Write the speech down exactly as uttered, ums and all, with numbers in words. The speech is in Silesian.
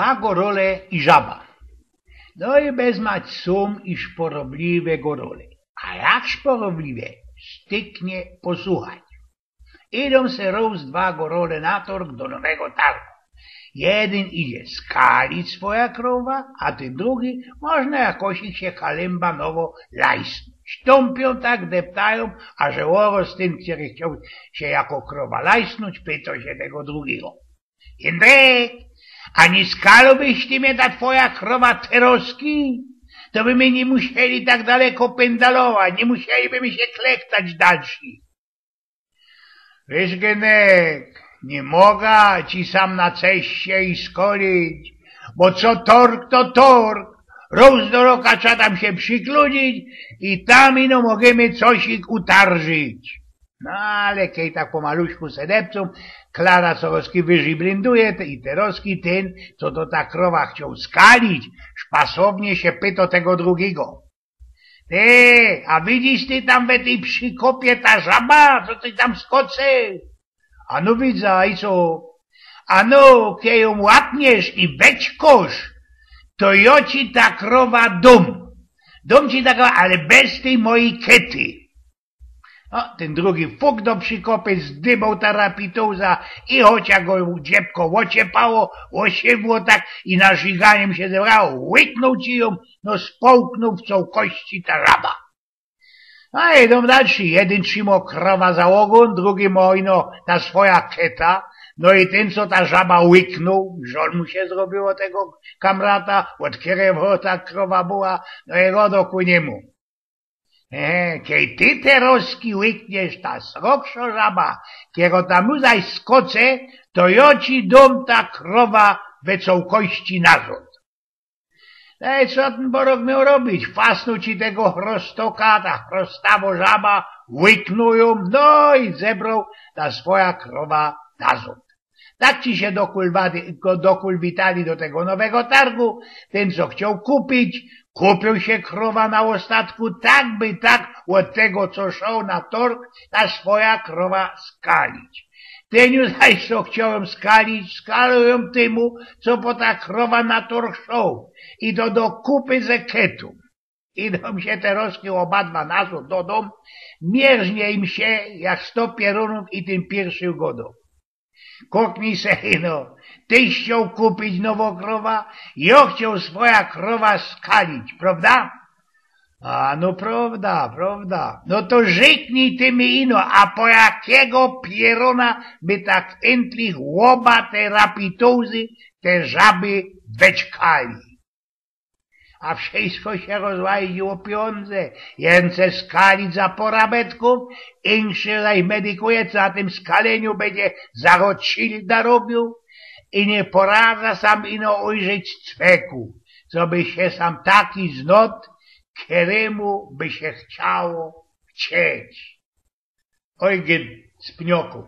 Dwa gorole i żaba. No i bez mać sōm i szporobliwe gorole. A jak szporobliwe? Styknie posłuchać. Idōm se rōz dwa gorole na torg do nowego targu. Jedyn idzie skalić swoja krowa, a tyn drugi, może jakosik sie kalymba nowo lajsnuje. Sztōmpiōm tak, deptajōm, a że ôrŏs tyn, kery chcioł sie jako krowa lajsnuć, pytŏ sie tego drugigo: „Jindrek, a niy skaliłbyś ty mie ta twoja krowa terŏzki? To by my niy musieli tak daleko pyndalować, niy musieliby my sie klechtać dalszyj”. „Wiysz, Gynek, niy moga ci sam na ceście i skolić, bo co torg, to torg. Rŏz do roka trza tam sie przikludzić i tam ino możymy cosik utarżyć”. No ale kej tak pomaluśku se depcōm, Klara corŏzki wyżyj brynduje, te-, i terŏzki tyn, co to ta krowa chcioł skalić, szpasownie sie pytŏ tego drugigo: „Ty, a widzisz ty tam we tyj przikopie ta żaba, co ty tam skocy?” „A no widzã, i co?” „A no, kej jōm łapniesz i weckosz, to jŏ ci ta krowa dōm. Dōm ci ta krowa, ale bez tyj mojij kety”. A tyn drugi fuk do przikopy, zdyboł ta rapituza i chociaż go dziebko ôciepało, ôsiedło tak i na żiganie sie zebrało, łyknōł ci jōm, no społknōł w cołkości ta żaba. A idōm dalszyj, jedyn trzimŏ krowa za ôgōn, drugi mŏ ino ta swoja keta, no i tyn, co ta żaba łyknōł, żol mu sie zrobiło tego kamrata, ôd kerego ta krowa była, no i gŏdŏ ku niymu: „E, kej ty terŏzki łykniesz ta srokso żaba, kerŏ tam zaś skocy, to jŏ ci dōm ta krowa we cołkości nazŏd”. No i co tyn Borok mioł robić? Fasnōł ci tego chrostoka, ta chrostawo żaba, łyknōł jōm, no i zebroł ta swoja krowa nazŏd. Tak ci sie dokulwady-, go-, dokulwitali do tego nowego targu, tyn, co chcioł kupić, kupiōł sie krowa na ôstatku, tak by tak ôd tego, co szoł na torg, ta swoja krowa skalić. Tyn już zaś, co chcioł jōm skalić, skalił jōm tymu, co po ta krowa na torg szoł. I to do kupy ze ketōm. Idōm sie terŏzki ôbadwa nazŏd do dōm, mierznie im sie jak sto pierōnōw i tyn piyrszy gŏdŏ: „Kuknij se ino, tyś chcioł kupić nowo krowa, jŏ chcioł swoja krowa skalić, prŏwda?” „A no prŏwda, prŏwda”. „No to rzyknij ty mi ino, a po jakigo pierōna by tak intlich ôba te rapituzy te żaby weczkali?” A wszysko sie rozłaziło ô piynōndze. Jedyn chce skalić za pora bytkōw, inszy zaś medykuje, co na tym skaleniu bydzie za Rothschilda robiōł. I niy poradzã sam ino ujrzeć cweku, co by sie sam taki znŏd, kerymu by sie chciało chcieć. Ojgyn z Pniokōw.